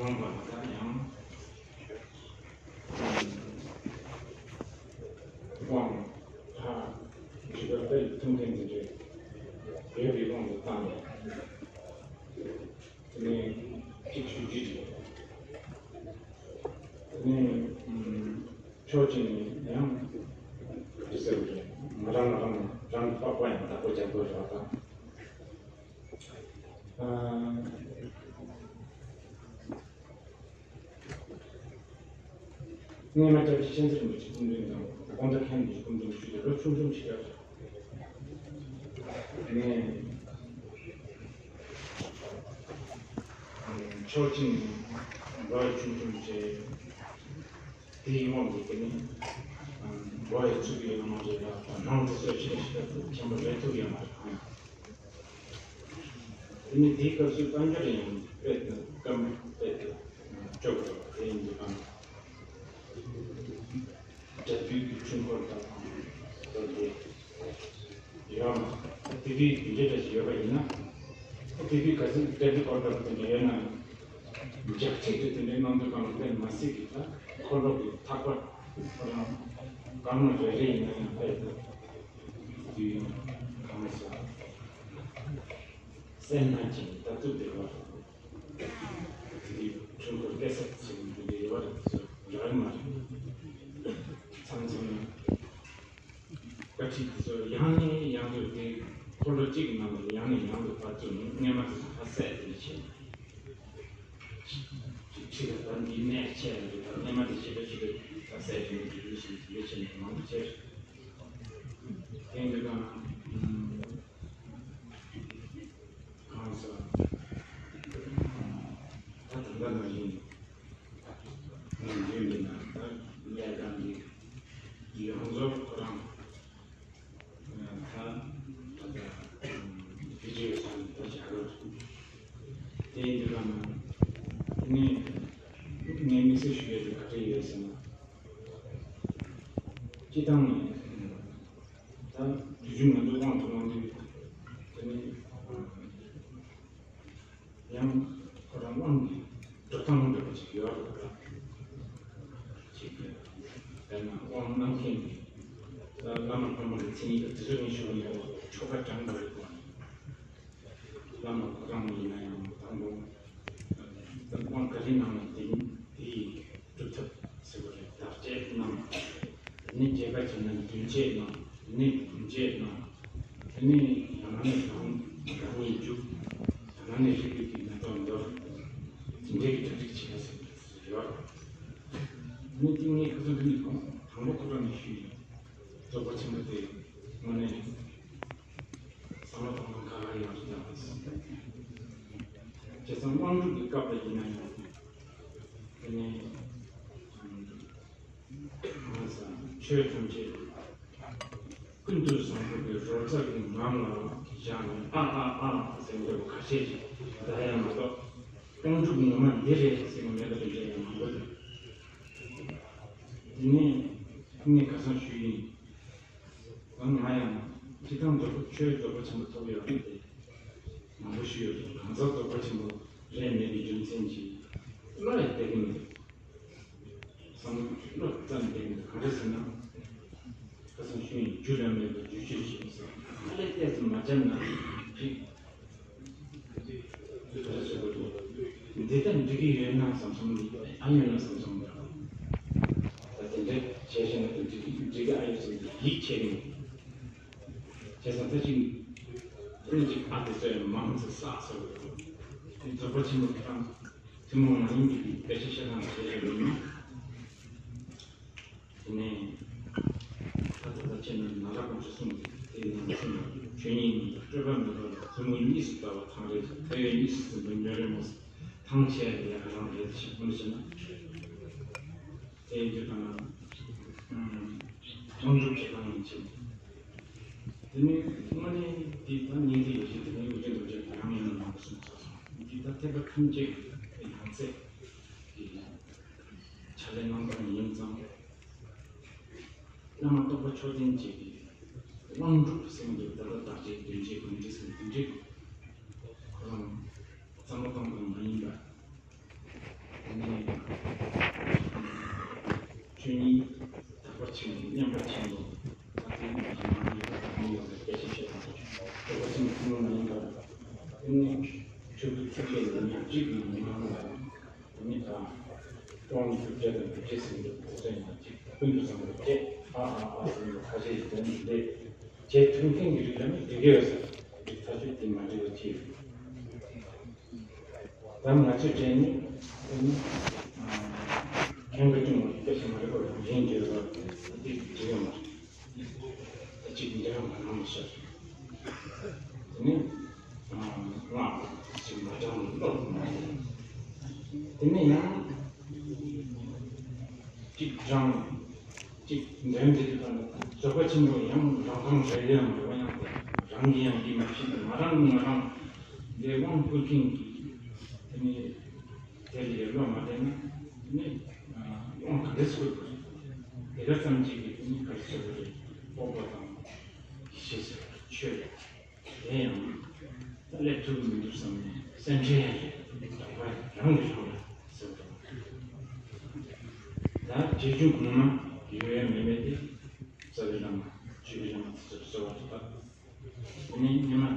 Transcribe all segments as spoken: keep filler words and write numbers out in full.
ཡང་དབང་ཐང་ཇི་ལྟར་ཐུགས་མཐུན་དེ་འདྲའི་ཡོད་པའི་དབང་དུ་བཏང་ནས། དེ་ནས་གཅིག་ཞུ་རྒྱུ་རེད། དེ་ནས་ཕྱོགས་གཅིག་ནས་ཡང་དེ་ཟེར་བ་རེད། ང་རང་ང་རང་རང་གི་པགས་པ་ཡང་བདག་པོ་རྒྱག་དགོས་རེད་པ། ད་སྔོན་མ་སྐྱབས་རྗེ་མཁྱེན་བརྩེ་རིན་པོ་ཆེ་སྐུ་མདུན་དང་དགོངས་དག་མཁན་གྱི་སྐུ་མདུན་ཞུས་ཏེ་ལོ་ཆུང་ཆུང་ཞིག་ཡོད་རེད། ངས་ཕྱོགས་གཅིག་ནས་ལོ་ཆུང་ཆུང་བྱས། དེའི་དབང་གིས་དེ་ནི་ལོ་ཡི་ཚུགས་ཀྱི་ཡོད་མ་རེད་ལ། ནང་དུ་སོ་ཆེ་ཞིག་ཏུ་ཆེན་པོ་རེད་ཐུབ་ཡོད་མ་རེད། དེ་ནི་དེའི་སྐབས་སུ་དཔལ་འབྱོར་ཡང་དཔེ་དེ་སྐམ་དཔེ་དེ་སྐྱོ་བོ་དེ་ཡིན་དུས་གང་། འབྲས་བུའི་གི་ཆུ་འཁོར་དང་དེ་ཡང་དེ་དུས་འདི་འདྲ་ཞིག་ཡོད་པ་ཡིན་ན། དེ་དུས་ག་ཚོད་འབྲས་བུ་འཁོར་དང་དེ་འདྲ་ཡོད་ན། འཇག་ཚིག་ཏུ་དེ་འདྲའི་གནང་དུས་གང་ལ་དེ་མ་སྲིད་ཀྱི་ད་འཁོར་ལོ་གི་ཐག་པ་ཁོ་རང་སྐར་མ་རེ་རེ་ཡིན་ན་ཡང་དཔེ་དེ་དུས་གང་ས་སེམས་ནང་ཅིག་ད་དུ་བདེ་བ། དེ་ཁྲིམས་འཁོར་སྐད་གསབ་ཟེར་གྱི་འདི་ཡོད་པ་རེད། དེ་ཚོ་རག་མ་རེད། མཚམས་མཚམས་ན་བཀའ་ཁྲིད་དེ་ཚོ་ཡང་ནས་ཡང་དུ་དེ་འཁོར་ལོ་གཅིག་གི་ནང་ལ་ཡང་ནས་ཡང་དུ་ཕར་ཚུར་ནས་སྔོན་མ་དེ་ཚོ་ཕར་བསད་དེ་བྱས། ཁྲིད་ལ་ད་འདི་ནས་ཆད་ལ་འདི་ད་སྔོན་མ་དེ་ཞིབ་པ་ཞིབ་པ་ཕར་བསད་དེ་འདི་འདི་བཞིན་དེ་བྱས་ནས་མང་པོ་བྱས། དེ་འདི་དང་། གང་ཟེར། ད་ད་ལྟ་ནང་བཞིན་ངས་འདོན་པའི་ནང་ད་ལས་ཀ་འདི་ཡོངས་རྫོགས་ཁོ་རང་ད་ད་ལྟ་བི་ཌི་ཡོ་བཟོས་ནས་ད་བཞག་གི་རེད། དེ་ཡིན་དུས་ལ་ནི་ངས་དམིགས་བསལ་ཞུ་ཡས་དེ་ག་རེ་ཡོད་ཟེར་ན། སྤྱིར་བཏང་ནས། ད་དུས་རྒྱུན་ང་ཚོ་དབང་དུ་བླངས་དུས་དེ་ནི་ཡང་ཁོ་རང་དབང་གི་འགྲོ་སྟངས་འདྲ་པོ་ཅིག་ཡོད་རེད་པ། ཅིག་དཔེར་ན་དབང་གནང་མཁན་གྱི་ད་བླ་མ་དཔོན་པོ་གི་མཚན་ཉིད་དེ་ཚོ་ནས་ཞུ་ཡོད་ཆོ་ག་དྲང་པོ་རེད་པ། བླ་མ་ཁོ་རང་ཡིན་ན་ཡང་དང་པོ་དབང་ག་རེ་གནང་ན་དེ་དེ་ཡི་སྒྲུབ་ཐབས་ཟེར་བ་རེད། བདག་བསྐྱེད་གནང་། དེ་ནས་རྒྱས་པ་བྱས་ན་མདུན་བསྐྱེད་གནང་། དེ་ནས་བུམ་བསྐྱེད་གནང་། དེ་ནས་ཡང་ན་རང་རང་ཉིད་འཇུག་ཡང་ན་རིགས་རྒྱུད་ཀྱི་མེ་ཏོག་འདོར། དེ་འདྲའི་གྲ་སྒྲིག་བྱས་ཟེར་ཡོད། དེ་ནས་དེ་ངས་ཁ་སང་དེ་ནས་དང་པོ་ཁོ་རང་ནས་ཞུས་ཡིན། རྫོགས་པ་ཆེན་པོ་དེ་དངོས་གནས། བསམ་བློ་གཏོང་སྟངས་ག་ག་ཡང་ཞིག་ཡང་མ་སོང་། བྱས་ཙང་དབང་སྒྲུབ་ཀྱི་སྐབས་ལ་ཡིན་ན་ཡང་། དེ་ནས་ང་ཚོ་ཆོས་ཐམས་ཅད་ཀུན་ཏུ་བཟང་པོ་གི་རོལ་རྩེད་ཀྱི་ངང་ལ་བཞག་ནས་ཨ་ཨ་ཨ་ཟེར་འདོད་པ་ཁ་ཤས་ཤིག་ད་ཡང་མ་གཏོགས་དབང་སྒྲུབ་ངོ་མ་འདི་རེད་ཟེར་ནས་མེད་པ་དེ་འདྲ་ཡང་མང་པོ་འདུག་དེ་ནས་ངས་ཁ་སང་ཞུས་ཡིན། ང་ང་ཡང་སྤྱིར་བཏང་རྫོགས་པ་ཆོས་རྫོགས་པ་ཆེན་པོ་ཐོབ་ཡོད་རེད་དེ། མང་པོ་ཞུས་ཡོད་རེད། གང་ཟག་རྫོགས་པ་ཆེན་པོ་རེད་མེད་པའི་རྒྱུ་མཚན་གྱིས་བློ་ཡང་གཏད་གི་མི་འདུག་བསམ་བློ་ཙམ་གཏད་གི་མི་འདུག་གང་རེད་ཟེར་ན། ཁ་སང་ཞུས་ཡིན། རྒྱུ་ལ་མེད་པའི་རྒྱུ་ཆོས་ཤིག་ཟེར། ཨ་ལས་གཏད་ཙམ་མ་བྱས་ན་འགྲིག་འདི་ལྟར་འགྲིག་གི་ཡོད་ན་བསམ་སོང་། འགྲིག་ཨ་ཡོད་ན་བསམ་སོང་། ད་དེ་འདྲ་བྱས་བྱས་ན་དེ་འགྲིག་འགྲིག་གི་ཨ་ཡོད་ཟེར་ནས་ཡིད་ཆེས་ནས་བྱས་ཙང་ད་ཅིག་ཨུ་ཅིག་ཨ་དེ་ཚོ་ཡང་མང་ཙམ་བསགས་ཟེར་བ་རེད། དེ་རྫོགས་པ་ཆེན་པོ་དེ་དང་ཐུན་མོང་མ་ཡིན་པའི་སྐད་ཆ་བཤད་སྟངས་བྱས་བྱས་ཡིན་ན། དེ་ནས་ད་ལྟ་ད་ཁྱེད་རྣམས་ན་ར་དགོངས་ཆེན་གསུངས་ཏེ་དེའི་ནང་གསུངས་པ་ཆོས་ཉིད་མིན་པ་སྤྲོས་པ་མེད་པ་ལ་ཐུན་མོང་གཉིས་སུ་ལྟ་བ་ཐང་རེད། ཐ་ཡོད་གཉིས་སུ་འཛིན་པ་ཉོན་རེ་མོ། ཐང་ཆད་ཡག་ག་རང་རེད་ཞེས་དགོངས་བཞེས་ན། དེའི་རྒྱུ་དང་དབང་སྒྲུབ་བྱེད་སྟངས་ཡིན་ཕྱིན། དེ་ནས་དངོས་གནས་འདི་ད་ཉིན་དེ་ཡོད་ཀྱི་དེ་ནས་ཨུ་རྒྱན་རྡོ་རྗེ་ཡང་ཡང་ནང་དུ་གསུངས་སོ། འདི་ད་ཐེག་པ་ཐམས་ཅད་ཀྱི་ཡང་རྩེ་གི་ཕྱག་ལེན་གནང་སྟངས་ཡིན་ཙང་། བླ་མ་རྟོགས་པ་མཆོག་ལྡན་གྱི་དབང་སྒྲུབ་ཟེར་འདུག་ད་ལྟ་བདག་བསྐྱེད་མདུན་བསྐྱེད་བུམ་བསྐྱེད་ཟེར་འདི་འདྲའི་ཁོ་རང་བསམ་བློ་གཏོང་སྟངས་མ་ཡིན་པ། གཉིས། དག་པ་ཆེན་པོ་མཉམ་པ་ཆེན་པོ། ད་ལྟའི་ང་ཚོ་ནང་མི་ཡོད་པའི་སྐད་ཆ་བཤད་པ་དང་། དག་པ་ཆེན་པོ་ཐུན་མོང་མ་ཡིན་པ། དེ་ནི་ཆོས་ཀྱི་ཐུགས་རྗེ་ལ་ཉག་གཅིག་གི་མི་མང་ལ། དེ་ནི་ད་དབང་བསྒྱུར་བྱ་དང་བསྒྱུར་བྱེད་ཟེར་འདུག་གོ་ཚད་ཡང་གཅིག་ཀུན་ཏུ་བཟང་པོ་བཅས་ཨ་ཨ་ཨ་ཟེར་འདུག་ཁ་ཤས་ཀྱིས་དོན་འདི་ལས་བྱེད་ཐུབ་མཁན་གྱི་རིགས་ལ་ནི་འགྲིག་གི་ཡོད་ས་རེད། ཐག་ཆོད་དེ་མ་འགྲིག་པ་ཅི་ཡོད། ད་ང་ཚོས་དྲན་ནས་དེ་ནི་ཨ་མཁན་པོ་ཀྲུང་གོ་སྐད་ཆ་མ་རེད་པ། རང་བཞིན་བརྗོད་པ་དེ་འགྲིག་གི་མ་རེད། ད་ཅིག་འགྲིག་གི་མ་རེད་མ་ཤར། དེ་ནི་ཨ་སྔགས་ཅིག་མ་དྲང་བློ་མ་ཡིན། དེ་ནི་ཡང་ཅིག་དྲང་། གཅིག་འདོན་འདི་དུས་གང་ལ་རྫོགས་པ་ཆེན་པོ་ཡང་རང་རྐང་རེ་རེའམ་རེ་བ་ཡང་སྟེ་རང་གིས་ཡང་འདི་མ་ཤེས་ཏེ་ང་རང་གིས་ང་རང་འདི་དབང་བསྐུར་མཁན་གྱི་དེ་ནི་དེ་ལ་ཡར་བློ་མ་བཏང་ན་ནི་དབང་ག་འདྲས་བསྐུར་དགོས། དེ་ག་ཙམ་གྱིས་ཀྱི་དེ་ནི་ག་རེ་ཟེར་དགོས་རེད། སྤོབས་པ་དང་ཞེས་ཟེར་ཆོས་རེད། དེ་ཡང་སླེབས་ཐུབ་མི་འདུག་བསམ་ནས་སེམས་ཁྲལ་ཡང་རེད། དག་པ་རང་གིས་རང་ལ་ཟེར་བ་དང་། ད་རྗེས་འཇུག་ངོ་མ་ཡོད་ཡ་མེད་མེད་དེ་རྩ་བའི་བླ་མ་ཆོས་ཀྱི་བླ་མ་དེ་ཚོར་གསོལ་བ་བཏབ། དེ་ནས་སྔོན་མ་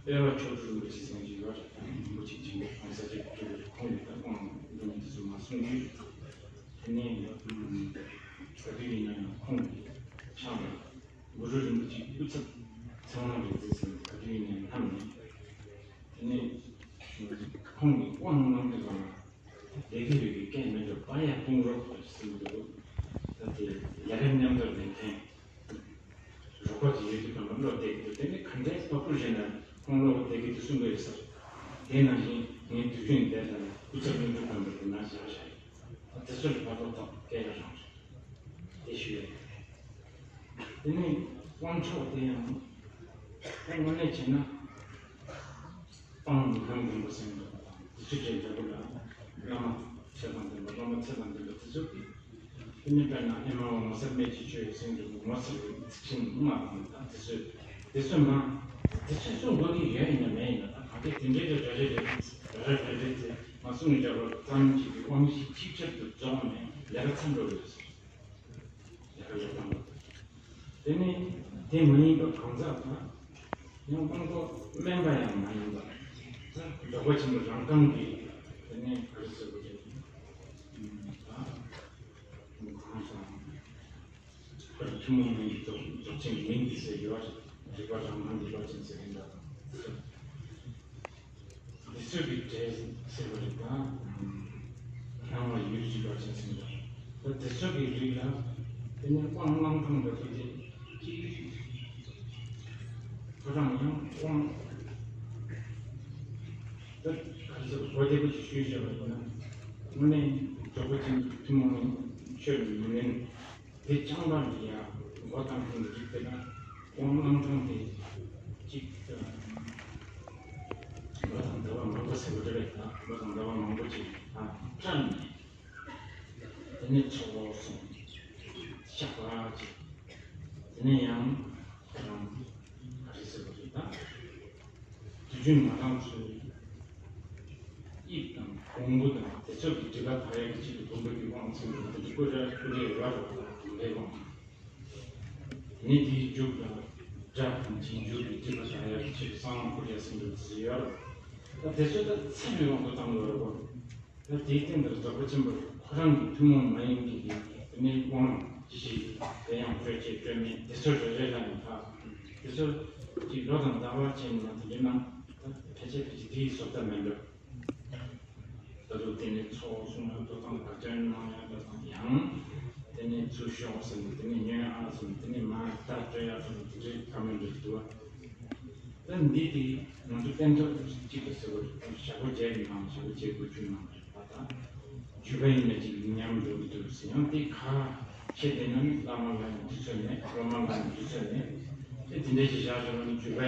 དཔལ་བ་མཆོག་སྤྲུལ་རིན་པོ་ཆེ་ཟེར་མཁན་ཅིག་ཡོད་རེད། རིན་པོ་ཆེ་ཆེན་པོ་གོང་ས་སྐྱབས་མཆོག་ཁོང་གིས་ད་དབང་ལུང་དེ་ཚོ་མ་གསུངས་དུས། དེ་ནས་ག་དུས་ཡིན་ན་ཡང་ཁོང་གི་ཕྱག་ལ། གུ་རུ་རིན་པོ་ཆེའི་སྐུ་ཚབ་ཚེ་དབང་རིག་འཛིན་ཟེར་བ་ག་དུས་ཡིན་ནའི་ལྷམ་ནས། དེ་ནས་ཁོང་གིས་དབང་གནང་དུས་གང་ལ་བདེ་སྐྱིད་རིག་པའི་སྐད་མི་འགྲོ་བ་ཡ་དཔུང་རོགས་ཟེར་གྱི་འདུག་ད་དེ་ལས་ཀ་མཉམ་དུ་ལེན་མཁན་རོགས་པ་ཅིག་ཡོད་དུས་གང་ལ་བློ་བདེ་གི་འདུག་དེ་ནི་ག་འདྲའི་ཕྲུ་གུ་ཞིག་ན་ཁོང་བློ་བདེ་གི་འདུག་གསུང་གི་ཡོད་ས་རེད། དེ་ནང་བཞིན་ངའི་དུས་རྒྱུན་དེ་ལ་སྐུ་ཚབ་གླིང་སྒྲུང་དམ་པ་དེ་ན་བཞག་བཞག་ཡོད། དེ་ཚོ་ལ་ཕར་ཐོག་ཐོག་སྐད་ཆ་རང་རེད། དེ་ཞུ་ཡ་ཡིན། དེ་ནས་དབང་ཆོག་དེ་ཡང་དངོས་གནས་བྱས་ན་སྤང་ལམ་རིམ་པ་ཟེར་འདུག་དེ་ཚོ་བྱས་འདྲ་པོ་ལ་བླ་མ་ཚེ་དང་ལྡན་པ་བླ་མ་ཚེ་དང་ལྡན་པ་དེ་ཚོ་གི་དེ་ནས་དཔེར་ན་ཨེ་མ་འོ་ངོ་ཚ་སྨད་ཀྱི་ཆོས་ཟེར་འདུག་ངོ་ཚ་བའི་ཚིག་ཆེན་ལྔ་དང་ད་དེ་ཚོ་དེ་ཚོ་མ་དེ་ཚོ་གསུང་དགོས་ཀྱི་ཡོད་ཡིན་ན་མེད་ཡིན་ན་ད་ག་གེ་དེ་འདྲའི་རེ་རེ་རེ་རེ་རེ་རེ་རེ་དེ་མ་གསུང་ཡིན་འདྲ་པོ་ཙམ་གྱིས་དབང་བཞི་ཆིག་ཆར་དུ་རྫོགས་ནས་ལས་ཀ་ཚར་འགྲོ་གི་ཡོད་ཟེར། ཡག་ཡོད་དམ། དེ་ནི་དེ་མ་ཡིན་པ་གང་ཟག་དང་། ཡང་དབང་པོ་དམན་པ་ཡང་མ་ཡིན་པ། ད་རྫོགས་པ་ཆེན་པོ་རང་རྐང་གི་དེ་ནི་ག་རེ་ཟེར་དགོས་རེད། ད་གང་ཟག་པར་ཐུན་མོང་མིང་གི་རྫོགས་རྫོགས་ཆེན་མིང་དེ་ཟེར་ཡོད་རེད། རིག་པ་རང་རྐང་གི་བློ་ཅན་ཟེར་གྱིན་འདུག་འདི་ཚོ་གི་གྲས་ཟེར་བ་རེད་ད། སྣང་བ་ཡུལ་གྱི་བློ་ཅན་ཟེར་བ་རེད། ད་འདི་ཚོ་གི་རིགས་ལ་དེ་ནས་དབང་བླང་ཐང་འདྲ་ཐུབ་ཅིག་ཁོ་རང་ཡང་དབང་ད་ག་ཚོད་གོ་བདེ་པོ་ཅིག་ཞུས་བཞག་པ་ཡིན་ན། དངོས་གནས་རྫོགས་པ་ཅན་ཐུན་མོང་མིན་ཆོས་ལ་མི་ལེན། དེ་རྐྱང་པ་འདི་ཡང་མགོ་བཏང་མཁན་གྱི་རིགས་དེ་ལ་དབང་བླང་ཐང་དེ་གཅིག་ལོ་དང་ཟླ་བ་མང་པོ་ཟེར་བ་འདྲ་བས་ད་ལོ་དང་ཟླ་བ་མང་པོ་ཅིག་ཨ་བཀྲམ་ནས་དེ་ནས་ཚོགས་གསུངས་བཤགས་པ་ཅིག་དེ་ནས་ཡང་ཁོ་རང་ག་རེ་ཟེར་བ་རེད་ད། དུས་རྒྱུན་ང་རང་ཚོའི་དབྱིབས་དང་གོང་བུ་དང་དེ་ཚོ་གི་སྒྲིབ་པ་དག་ཡག་གི་ཆེད་དུ་བུམ་པ་གི་དབང་ཚིག་འདི་འདི་ཀོ་ར་ཀུ་རེ་ར་རོ་དང་དེ་འདྲའི་དབང་། དེ་ནས་དེའི་མཇུག་ལ་སྒྲ་དང་རྗེས་འཇུག་གི་སྒྲིབ་པ་དག་ཡག་གི་ཆེད་དུ་གསང་བ་ཀུ་རེ་ཟེར་འདུག་ཟེར་ཡོད་རེད། ད་དེ་ཚོ་ད་ཚད་མའི་དབང་དུ་བཏང་དགོས་རེད་གོ། ད་དེའི་སྟེང་དུ་རྫོགས་པ་ཆེན་པོ་ཁོ་རང་གི་ཐུན་མོང་མ་ཡིན་གྱི་གི་དེ་ནས་དབང་ཅི་ཞིག་དེ་ཡང་སྤྲོས་བཅས་སྤྲོས་མེད་དེ་ཚོ་རེ་རེ་ལ་ནི་ཕ། དེ་ཚོ་གི་ལོ་དང་ཟླ་བ་ཅན་ནང་དུ་འདི་ན་ད་ཕལ་ཆེར་ཕལ་ཆེར་དེའི་བཟོ་ལྟ་མེད་འགྲོ། ད་དུང་དེ་ནས་ཚོགས་གསུང་ཡང་ཏོ་དང་བ་དོན་གནང་ཡང་ཏོ་དང་ཡང་། དེ་ནས་ཚུར་ཤོག་ཟེར་ནས་དེ་ནས་ཉོན་ཨ་ཟེར་ནས་དེ་ནས་མ་ད་སྤྲོད་ཡག་ཟེར་ནས་དེ་འདྲའི་བཀའ་མོལ་འདྲ་འདུག་བ། ད་འདི་དེ་ང་ཚོ་སྟན་ཐོག་གཅིག་ཏུ་ཟེར་བ་རེད། ཞག་པོ་བརྒྱད་ཀྱི་ནང་ཞག་པོ་བརྒྱད་དགུ་བཅུ་ནང་རེད་པ། ད་བརྒྱུད་པ་ཡིན་ན་གཅིག་ཉམས་འགྲོ་གི་འདུག་ཟེར། ཡང་དེ་ཁ་ཕྱེ་བསྡད་ན་ནི་བླ་མ་ལ་ཡང་དུས་ཚོད་མེད། སློབ་མ་ལ་ཡང་དུས་ཚོད་མེད། དེ་དེ་འདྲ་ཞིག་བཞག་བཞག་ན་ནི་བརྒྱུད་པ་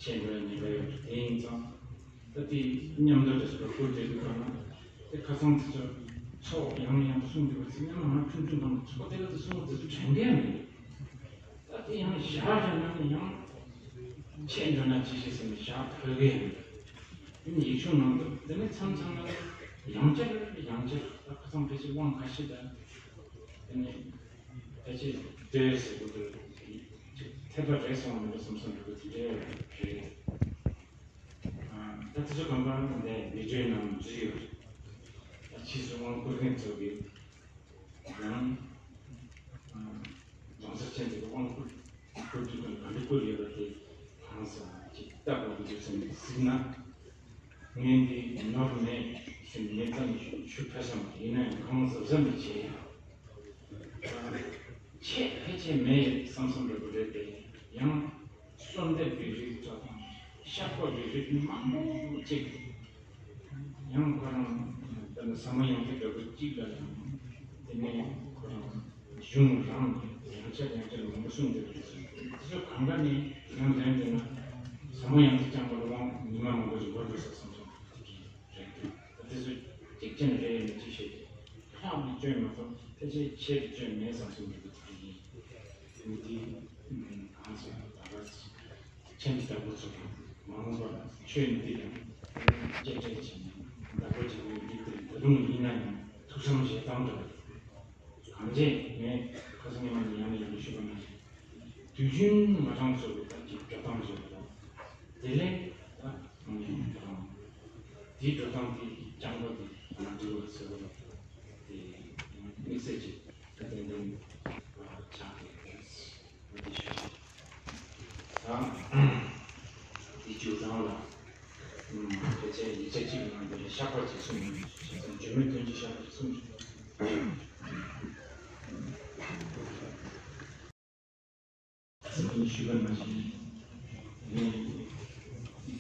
ཕྱེ་འགྲོ་ཡ་ཉེན་ཁ་ཡོད་རེད། དེ་ཡིན་ཙང་། ད་དེ་མཉམ་དུ་རེ་སོ་ཁུར་དེ་དུས་ག་ན་དེ་ཁ་སང་དེ་ཚོ་ཚོགས་ཡང་ཡང་གསུང་དུས་པ་ཚེ་ཉམས་ང་ཆུང་ཆུང་དང་ཚོགས་དེ་ག་དེ་གསུང་བ་དེ་ཚོ་དྲན་གི་ཡང་མི་འདུག་ད་དེ་ཡང་བཞག་བཞག་ན་ནི་ཡང་ཆད་འགྲོ་ན་ཅི་ཞིག་ཟེར་ནས་བཞག་ཕོད་གི་ཡང་མི་འདུག་དེ་ནི་ཡིག་ཆུང་ནང་དུ་དེ་ནི་མཚམས་མཚམས་ལ་ཡང་བསྐྱར་ཡང་བསྐྱར་ད་ཁ་སང་ཕལ་ཆེར་དབང་ཁ་ཤས་དང་། དེ་ནས་ཕལ་ཆེར་འདྲེ་ཟེར་དགོས་འདུག་ཅིག་འཐད་པ་རེད་སོང་བ་མིན་འགྲོ་བསམ་བསམ་འགྲོ་གི་དེ་འདྲའི་རེད། ད་དེ་ཚོ་གང་གང་འདས་མི་གྲོས་ནང་འཛུལ་ཡོད་རེད། ད་ཕྱིས་སུ་དབང་བསྐུར་མཁན་ཚོ་གིས་ཡང་རྡོག་རྩ་ཅན་དེ་གི་དབང་བསྐུར་བསྐུར་དུས་དང་ག་འདྲ་བསྐུར་ཡོད་པ་དེ་གང་ཟག་ཅིག་ལྟ་དགོས་ཀྱི་འདུག་བསམ་གཟིགས་ན། ངས་འདི་ནོར་མེད་ཟེར་ནས་ཙམ་ཞུ་ཕོད་བསམ། ཡིན་ན་ཡང་གང་ཟག་ཟམ་མི་བྱེད་ཡ། ཆེད་ཕལ་ཆེར་མེད་བསམ་བསམ་འདྲ་པོ་རེད་དེ། ཡང་གསོལ་འདེབས་ཀྱི་རིགས་འདྲ་དང་ཤག་པ་གི་རིགས་མང་པོ་ཅིག་ཡང་ཁོ་རང་ད་ནི་ཟབ་མོ་ཡང་ཏིག་འདྲ་པོ་གཅིག་ལ་ཡང་དེ་ནས་ཁོ་རང་གཞུང་རང་ཡང་ཆ་ཡང་ཆ་མང་པོ་གསུངས་འདུག་དེ་ཚོ་གང་ག་ནས་ཡང་དྲན་དྲན་ན་ཟབ་མོ་ཡང་ཏིག་རྐྱང་པ་ལ་དབང་ཉི་མ་མང་པོ་ཞིག་འགོར་འདུག་ས་བསམ་སོང་། རེད་འདུག་དེ་ཚོ་གཅིག་ཅན་རེད་མི་གཅིག་བཤད་དེ། ལྷག་མི་སྐྱོན་མ་གཏོགས་ཕལ་ཆེར་ཆེར་སྐྱོན་མེད་བསམ་སོང་འདུག་དེ་ཡིན། མི་དེ་གང་ཚོད་ད་ག་ཆེན་པོ་ལྟ་བུ་ཚོ་མ་འོངས་པ་ལ་ཆོས་འདི་ཡང་གཅེས་སྤྲས་བྱས་ནས་བདག་པོ་བྱེད་པའི་ལུགས་དེ་ད་དུང་ཡིན་ན་ཡང་ཐུགས་བསམ་བཞེས་སྟངས་འདྲ་བ་རེད། གང་བྱས་ངས་ཁ་སང་ཉི་མ་ནས་ཡང་ཡང་ཞུས་པ་ནང་བཞིན། དུས་རྒྱུན་ང་རང་ཚོ་གི་ད་ཀྱི་འགྲོ་སྟངས་བཟོས་པ་དང་། དེ་ལས་ད་ཨང་ཡང་དང་། དེའི་འགྲོ་སྟངས་དེ་རྐྱང་པ་དེ་ང་འགྲོ་བ་ཟེར་བ་དེ་དམིགས་བསལ་གྱི་ད་ཏན་ཏན་ཆགས་ཀྱི་རེད་ཟེར་བ་དེ་ཞུ། ད་དེ་བཅུ་ཚང་ལ་ཕལ་ཆེར་ཡིག་ཆ་གཅིག་གི་ནང་དེ་ལ་ཤག་པ་གཅིག་གསུངས་ཡོད། བྱས་ཙང་བརྗོད་མེད་དོན་གྱི་ཤག་པ་གཅིག་གསུངས་ཡོད། ཞུས་པ་ནང་བཞིན་ནི་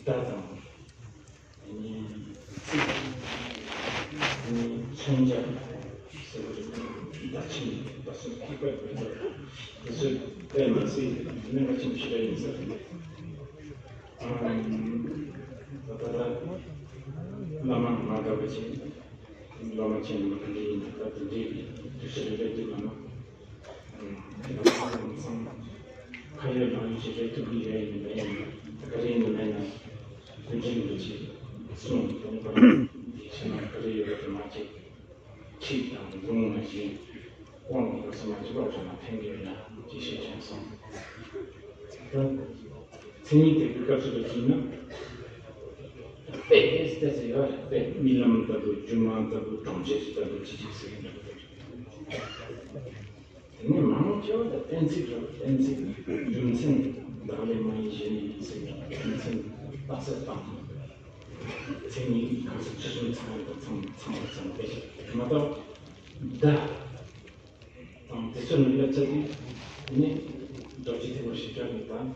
བརྡ་དང་ནི་ཚིག་ནི་མཚོན་བྱ་ཟེར་བ་རེད། བརྡ་ཆེན་པོ་བརྡ་གསུམ་ཐེག་པ་རེད། དེ་ཚོ་དཔེ་མི་སྲིད་གནད་འགག་ཆེན་པོ་ཞིག་རེད་ཡིན་ས་རེད། ད་ལྟ་བླ་མ་མ་དགའ་བ་ཆེ། སློབ་མ་ཆེན་མོ་ག་འདྲ་ཡིན་ན་ད་དེ་འདྲའི་དུས་ཚོད་རེ་རེ་འདུག་ལ་ན། ཁ་ཡོད་ལག་ཡོད་ཅིག་རེད་ཐུབ་ཀྱི་ཡོད་ཡིན་མེད་ཡིན་ད་ག་རེ་ཡིན་མེད་ན་དུས་ཆེན་འདུག་ཅིག་གསུང་དང་པོ་ནི་ཤེས་ན་ག་རེ་ཡོད་པ་དེ་མ་ཅིག་ཁྲིད་དང་དགོངས་ནང་བཞིན་དབང་དུ་སོང་ན་ཅིག་ལོག་བྱུང་ན་ཕན་གྱི་ཡོད་ན་ཅིག་ཤེས་བྱུང་སོང་། མཚན་ཉིད་ཐེག་པའི་སྐབས་སུ་ལ་གྱིས་ན། དཔེ་ཏོག་ཙམ་ཡོད་རེད། དཔེ་རྨི་ལམ་ལྟ་བུ་སྒྱུ་མ་ལྟ་བུ་སྒྲུང་བཤད་ཅིག་ལྟ་བུ་ཅི་ཅིག་ཟེར་གྱི་འདུག་དེ་ནས་མང་ཆེ་བ་ལ་གཏན་ཚིགས་རེད། གཏན་ཚིགས་རྒྱུ་མཚན་བདག་ལས་མ་ཡིན་གཞན་ཡིན་ཟེར་གྱི་རྒྱུ་མཚན་རྟགས་གསལ་དང་། མཚན་ཉིད་གང་ཟག་ཚུལ་གསུམ་ཚང་བ་དང་ཚང་ཚང་བ་ཙམ་དཔེ་མ་གཏོགས་བརྡ། དང་དེ་ཚོ་ནི་ལ་བཅད་དེ་ནི་རྡོ་རྗེ་ཐེག་པ་ཞེས་བྱ་བའི་བརྡ་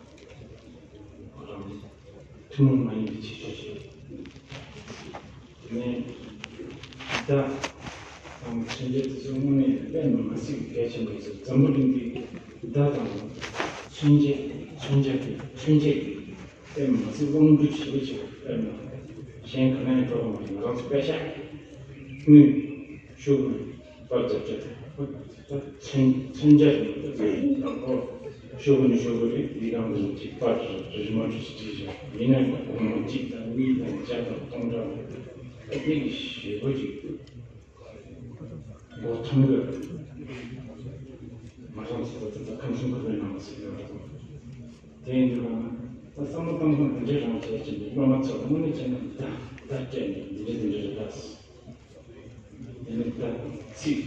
རང་ཐུན་མོང་མ་ཡིན་པའི་ཁྱད་ཆོས་ཤིག་ནས་བརྡ་དང་མཚོན་བྱ་དེ་ཚོ་དངོས་གནས་དཔེ་མི་སྲིད་གལ་ཆེན་པོ་ཡིན། འཛམ་བུ་གླིང་འདི་བརྡ་དང་མཚོན་བྱ་མཚོན་བྱ་དེ་མཚོན་བྱེད་ཀྱི་དཔེ་མི་སྲིད་དབང་སྒྱུར་ཞེ་པོ་ཆེ་བ། དཔེ་མི་སྲིད་གཞན་གང་ཡང་འགྲོ་བ་མ་ཡིན། ང་རང་ཚོ་དཔེ་ཤག་དངུལ་ཤོག་བུ་པར་རྒྱབ་བྱས་ད་མཚོན་མཚོན་ཆ་ཞིག་ཡོད། ད་ཁོ་ཤོག་བུ་ནི་ཤོག་བུ་རེད། འདི་གང་དུ་གཅིག་པར་རེ་རེ་མ་གྲུ་ཞིག་བྲིས་བཞག་ཡིན་ན་ཡང་སྒོར་མོ་གཅིག་དང་གཉིས་དང་བརྒྱ་དང་སྟོང་ཕྲག་ད་དེ་གི་ཞེ་པོ་ཅིག་འདུག་མགོ་ཐོན་དགོས། མ་རང་ཚོ་ད་ད་ཁམས་གསུམ་ཁུལ་ནང་ལ་སྲིད་ཡོད་རེད། དེ་ཡིན་དུས་ད་བསམ་བློ་གཏོང་སྟངས་འདི་འདྲའི་རང་བྱས་ཀྱི་འདུག་སློབ་མ་ཚོ་དངོས་གནས་བྱས་ན་ད་ད་སྤྲད་ནས་འདི་འདྲ་འདི་འདྲ་རེད་ད། དེ་ནི་ད་ཚིག